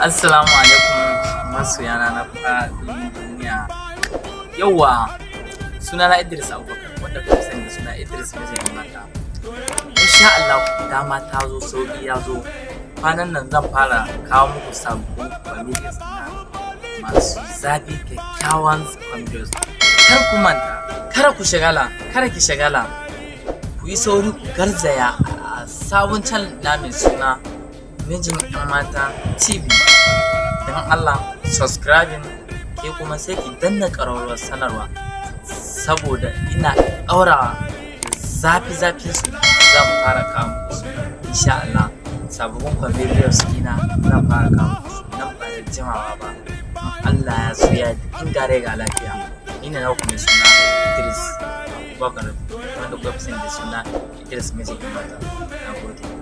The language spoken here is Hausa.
Assalamu alaikum, masoyana na faɗin duniya. Yauwa, sunana Idris Abubakar, wanda kuka sani da suna Idris Mijin Mata. Insha Allah dama ta zo, sauƙi ya zo. Kwanan nan zan fara kawo muku sabbin comedians na masu zafi, kyakkyawan comedians. Kar ku manta, kar ku shagala, kar ki shagala. Ku yi sauri ku garzaya a sabon channel na mai suna Mijin 'Yan Mata TV. Don Allah subscribing, ke kuma sai ki danna ƙararrawar sanarwa, saboda ina ɗaurawa zafi zafin su zan fara kawo muku su. Insha Allah sababbin comedians ɗina zan fara kawo muku su nan ba da jimawa ba, in Allah ya so ya in gare ga lafiya. Ni ne naku mai suna Idris Abubakar, wanda kuka fi sani da suna Idris Mijin 'Yan Mata. Na gode.